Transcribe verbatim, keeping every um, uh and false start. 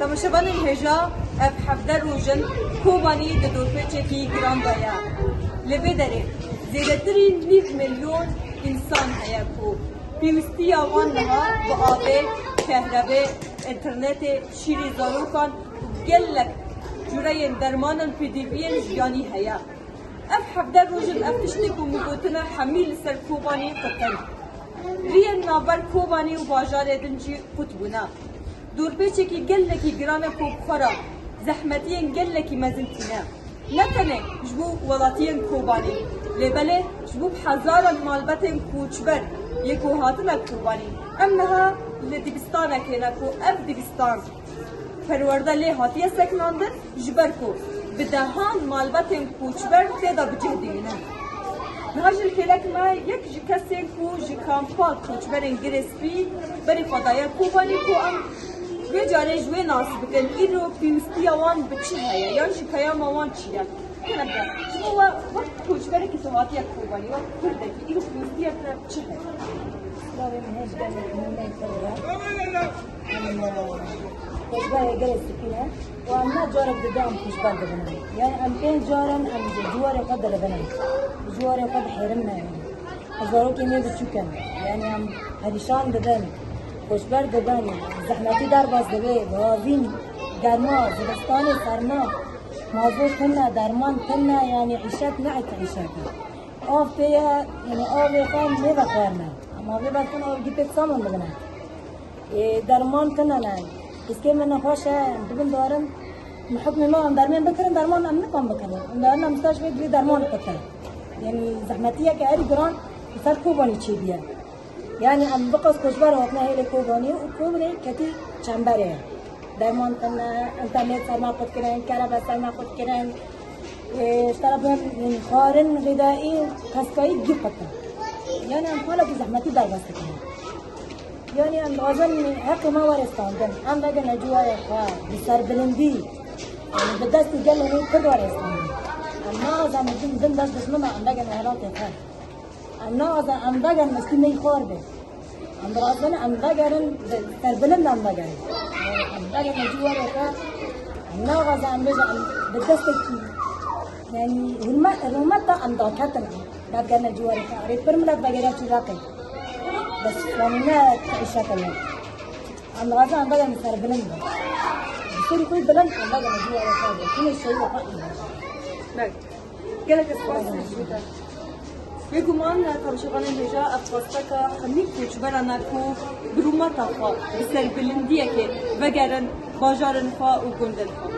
Temaşevanên hêja, ev hevdeh roj in Kobanî di dorpêçekî giran de ye. Li vê derê zêdetirî nîv milyon însan heye ku pêwîstiya wan niha bi avê, kehrebê, înternetê, şîrê zarokan û gelek cureyên dermanan pêdiviyên jiyanî heye. Ev hevdeh roj in ev tiştê ku min gotine hemî li ser Kobanî qutin. Riyên navber Kobanî û bajarê din jî qut bûne. Dorpêçekî gelekî giran e ku bi xwe re zehmetiyên gelekî mezin tîne. Ne tenê ji bo welatiyên Kobanî, lê belê ji bo bi hezaran malbetên koçber yê ku hatine Kobanî. Em niha li dibistanekê ne ku ev dibistan perwerde lê hatiye sekinandin, ji ber ku bi dehan malbetên koçber tê de bi cih dimînin. Niha jî li kêlek me yek ji kesên ku ji kampa koçberên Girê Spî berê xwe daye Kobanî ku em vê carê ji wê nas bikin, îro pêwîstiya wan bi çi heye, yan jî peyama wan çi ye? Kene bide. Ji bo we wek koçberekî tu hatiye Kobanî, wek Kurdekî, îro pêwîstiya te bi çi heye? Slavên hêj gelek mûneyê Kurd e. Em, e, koçberê gelê Spî ne. Û em ne carek dide em koçber dibin. Yani em pênc car in em ji ciwarê xwe diribin. Ji ciwarê xwe dihêrin me yani. Zarokên me biçûk in. Yani em perîşan dibin. Koçber dibin. Zehmetî derbas dibe. Bi havîn germa, zivistanê serma. Mazot tune, derman tune, yani îşet ne îşet e. Av tê ye, yani avê xwe lê vexwarine. Em avê vekin, av gî pêk saman dibine. Ê, derman tune ne. Piskê min nexweş e, em dibin darin. Min hukmê me em dermên bikirin, derman em nikan bikirin. Em darin em staj vê divê derman xwe te. Yani zehmetiyeke herî giran li ser Kobanî çêbûye. Yani em biqas koçber hatine hêlê Kobanî û Kobanî ketî çemberê ye. Derman tune, înternet ser me qut kirin, kerebe ser me qut kirin. Ê, ji terefên, yani, xwarin, xêdayî, keskayî gî qut e. Yani em halekî zehmetî derbas dikin. Yani em dixwazin heqê me were standin. Em vegirine ciwarê xwe bi serbilindî, yani bi destê gelê wê Kurd were standin. Em naxwazin em bin, bin dest dijmina em vegirine welatê xwe. Em naxwazin em vegerin mistî me yî xwar be. Em dixwazin em vegerin, bi serbilind em vegerin. Em vegerin ciwarê xwe. Em naxwazin em bêjin em bi destekî, yani hurmet, rûmet de em daketin. Vegerine ciwarê xwe. Erê pir milet vegeriya çû Reqê. Bes, yani ne îşe kene. Em dixwazin em vegerin serbilind be. Bi serî xwe bilind em vegerin ciwarê xwe be. Hûn ê şehîdê xwe î be. Belê. Gelek spas ji te. Bêguman, temaşevanên hêja, ev xwesteka hemî koçberan e ku bi rûmeta xwe, bi serbilindiyekê vegerin bajarên xwe û gundên xwe.